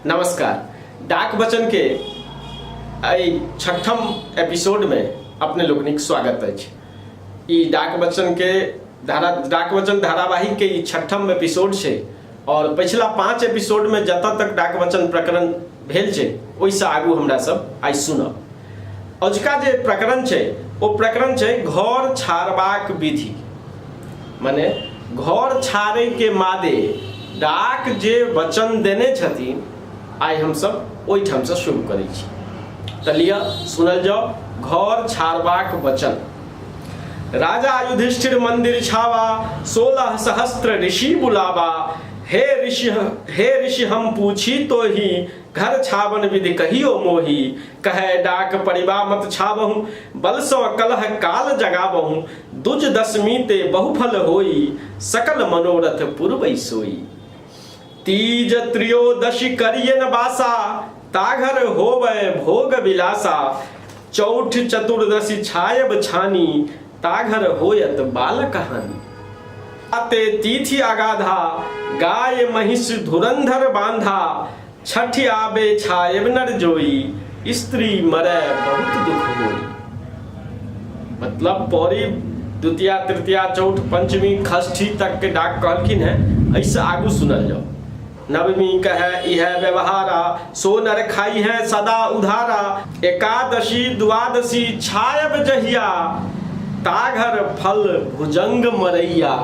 नमस्कार। डाक वचन के एहि छठम एपिसोड में अपने लोकनिक स्वागत अछि। ई डाक वचन के धारा डाक वचन धारावाहिक के ई छठम एपिसोड छै और पिछला 5 एपिसोड में जतऽ तक डाक वचन प्रकरण भेल छै ओहिसँ आगू हमरा सब आइ सुनब। अजुका जे प्रकरण छै ओ प्रकरण छै घर छाड़बाक विधि, माने घर छाड़े के मादे डाक जे वचन देने छथिन आइ हमसब ओहिठामसँ शुरू करै छी। तऽ लिअ सुनल जाओ घर छाड़बाक वचन। राजा युधिष्ठिर मंदिर छावा, 16 सहस्त्र ऋषि बुलावा, हे ऋषि हम पूछी तो ही, घर छावन विधि कहियो मोही, कहे डाक परिवा मत छाबहु, बल सो कलह काल जगाबहु, दुज दशमी ते बहुफल होई, सकल मनोरथ पुरबई सोई। तीज त्रयोदशी करियन बासा, ताघर होवे भोग विलासा, चौठ चतुर्दशी छायब छानी, ताघर होयत बाल कहानी। आते तिथि अगाधा, गाय महिष धुरंधर बांधा, छठि आबे छायब नर जोई, स्त्री मरे बहुत दुख होई। मतलब पौरी द्वितीया तृतीया चौठ पंचमी षष्ठी तक के डाक कहलखिन है, ऐसे आगू सुनल जाओ। नवमी कहे इह व्यवहारा, सो नर खाई है सदा उधारा, एकादशी द्वादशी छायब जहिया, ताघर फल भुजंग मरैया,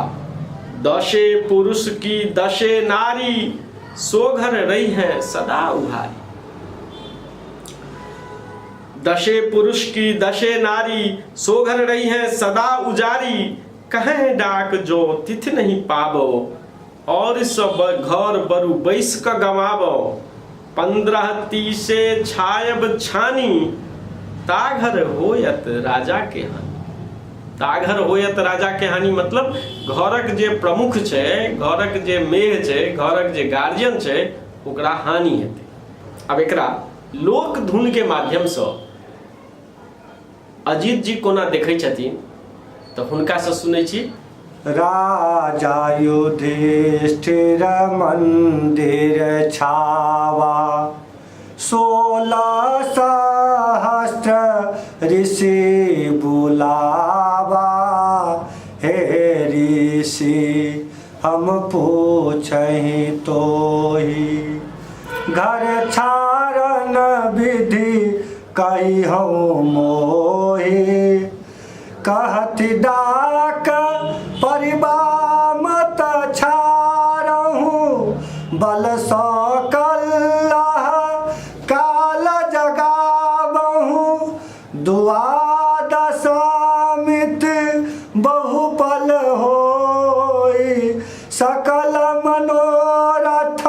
दशे पुरुष की दशे नारी, सोघर रही है सदा उहारी। दशे पुरुष की दशे नारी, सोघर रही है सदा उजारी, कहे डाक जो तिथि नहीं पाबो, और सब घर बरु बैस क गमाबो, 15 तीसे छायब छानी, ताघर होयत राजा के हानि। ताघर होयत राजा के हानि मतलब घरक जे प्रमुख छै, घरक जे मेह छै, घरक जे गार्जियन छै, ओकरा हानि हेतै। आब एकरा लोक धुन के माध्यमसँ अजीत जी कोना देखै छथिन तऽ हुनकासँ सुनै छी। राजा युधिष्ठिर मंदिर छावा, 16 सहस्त्र ऋषि बुलावा, हे ऋषि हम पूछहि तोही, घर छारन विधि कहिहौ मोही, कहति डाक परिवा मत छारहु, बल सो कल्लह काल जगाबहु, द्वादशामित बहुपल होई, सकल मनोरथ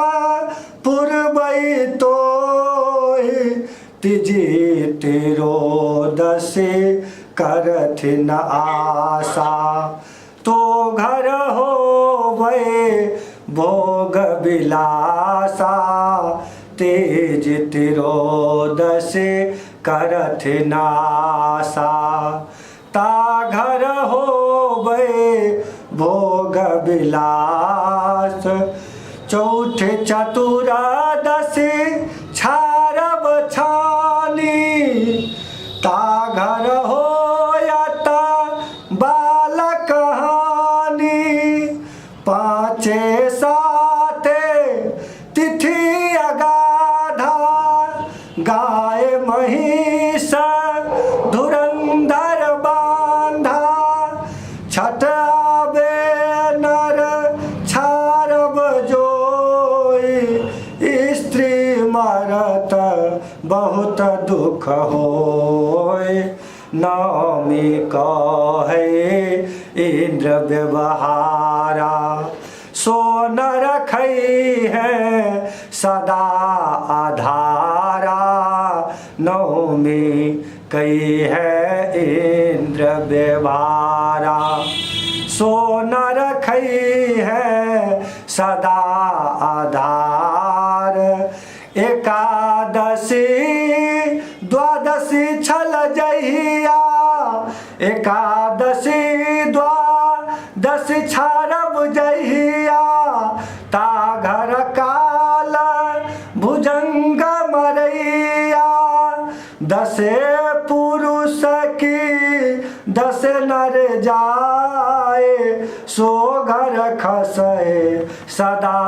पुरबई तोही, तिजी तिरोदशी करथिन आशा, तो घर होवे भोग विलासा, तेज तिरोदशी करथिन आशा, ता घर होवे भोग विलास, चौठ चतुर्दशी छारब छानी, ता घर होयत बालक हानि, पाँचे साते तिथि अगाधा, गाय महिष धुरंधर बांधा, छठ आबे नर छारब जोई, स्त्री मरत बहुत दुख होय, नवमी कहे इंद्र व्यवहारा, सो न रखई है सदा आधारा, नवमी कही है इंद्र व्यवहारा, सो न रखई है सदा आधार, एकादशी द्वादशी छल जहिया, एकादशी द्वादशी छारब जहिया, ता घर काल भुजंग नर जाए सो घर खसै सदा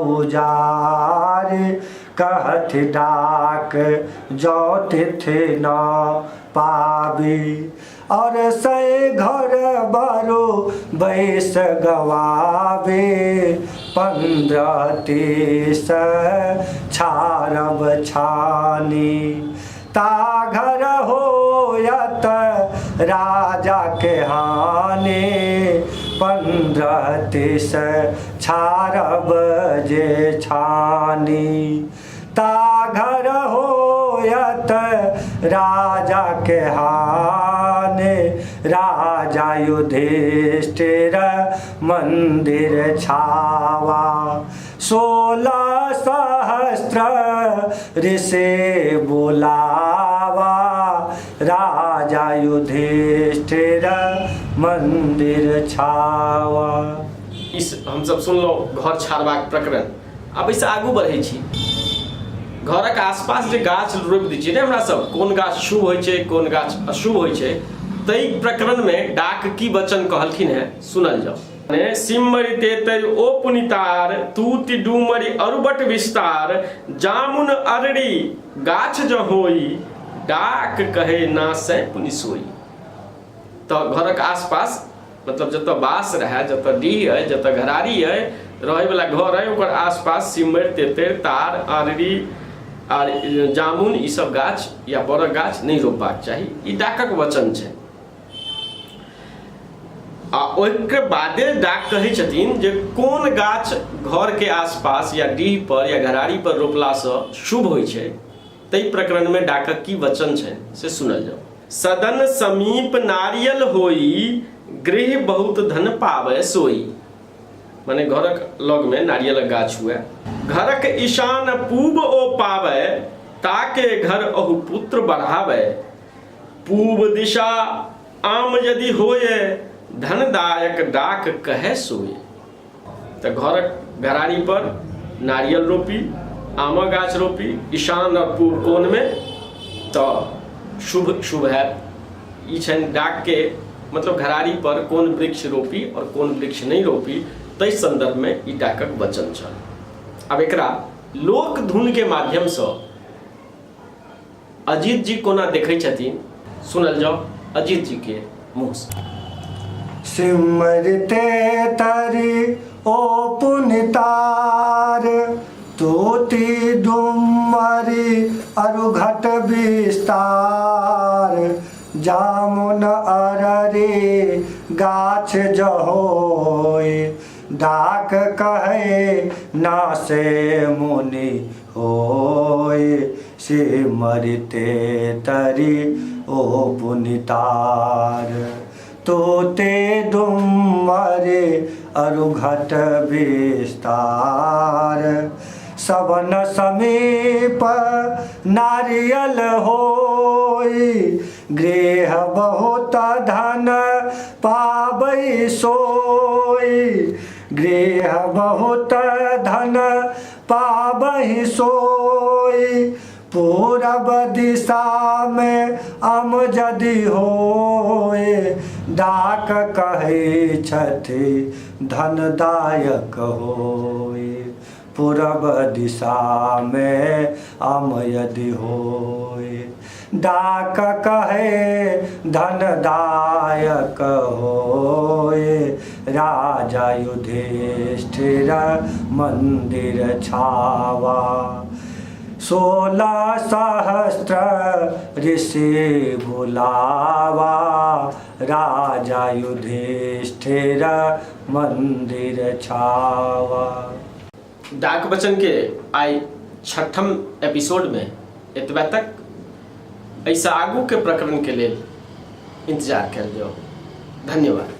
उजारे। कहथि डाक जौ तिथि न पाबी और सै घर बरु बैस गवाबे। 15 30 छारब छानी ता घर होयत राजा के हानि। 15 30 छारब जे छानी ता घर होयत राजा के हानि। राजा युधिष्ठिर मंदिर छावा 16 सहस्त्र ऋषि बुलावा। राजा युधिष्ठिर मंदिर छावा। इस हमसब सुनलहुँ घर छाड़बाक प्रकरण। आब एहिसँ आगू बढ़ै छी। घरक आसपास जे गाछ रोपि दै छियै ने हमरा सब, कोन गाछ शुभ होइ छै कोन गाछ अशुभ होइ छै, ताहि प्रकरणमे डाक की वचन कहलखिन हेँ सुनल जाउ। ने सिमरि तेतरि ओ पुनितार तूति डूमरि अरुबट विस्तार जामुन अरड़ी गाछ जँ होई डाक कहे ना से पुनि सोई। तऽ घरक आसपास मतलब जतऽ बास रहए, जतऽ डीह अइ, जतऽ घरारी अइ, रहैवला घर अइ, ओकर आसपास सिमरि तेतरि तार अरड़ी आर जामुन ई सब गाछ या बड़क गाछ नहि रोपबाक चाही। ई डाकक वचन छै। आ ओहिके बादे डाक कहै छथिन जे कोन गाछ घरके आसपास या डीह पर या घरारी पर रोपलासँ शुभ होइ छै, ताहि प्रकरणमे डाकक की वचन छनि से सुनल जाउ। सदन समीप नारियल होई गृह बहुत धन पावे सोई। माने घरक लगमे नारियलक गाछ हुए। घरक ईशान पूब ओ पावे ताके घर अहु पुत्र बढ़ावे। पूब दिशा आम यदि होए धनदायक डाक कहे सोए। तऽ घरक घरारी पर नारियल रोपी, आमक गाछ रोपी ईशान आओर पूब कोणमे, तऽ शुभ शुभ हैत। ई छनि डाकके मतलब घरारी पर कोन वृक्ष रोपी आओर कोन वृक्ष नहि रोपी ताहि सन्दर्भमे ई डाकक वचन छल। आब एकरा लोक धुनके माध्यमसँ अजीत जी कोना देखै छथिन सुनल जाउ अजीत जी के मुँहसँ। सिमरते तरी ओ पुनितार तोती डुमरी अरु घट विस्तार। जामुन अररी गाछ जहोई डाक कहे ना से मुनि होए। सिमरते तरी ओ पुनितार तोते डुमरे अरु घट विस्तार। सबन समीप नारियल होई गृह बहुत धन पाबै सोई। गृह बहुत धन पाबहि सोई। पूरब दिशा में अम जदि होए डाक कहै छथि धनदायक होए। पूरब दिशा में अम यदि होए डाक कहे धनदायक होए। राजा युधिष्ठिर मंदिर छावा 16 सहस्त्र ऋषि बुलावा। राजा युधिष्ठिर मंदिर छावा। डाक वचन के आइ छठम एपिसोड में एतबे तक। एहिसँ आगू के प्रकरण के लेल इंतजार कयल जाउ। धन्यवाद।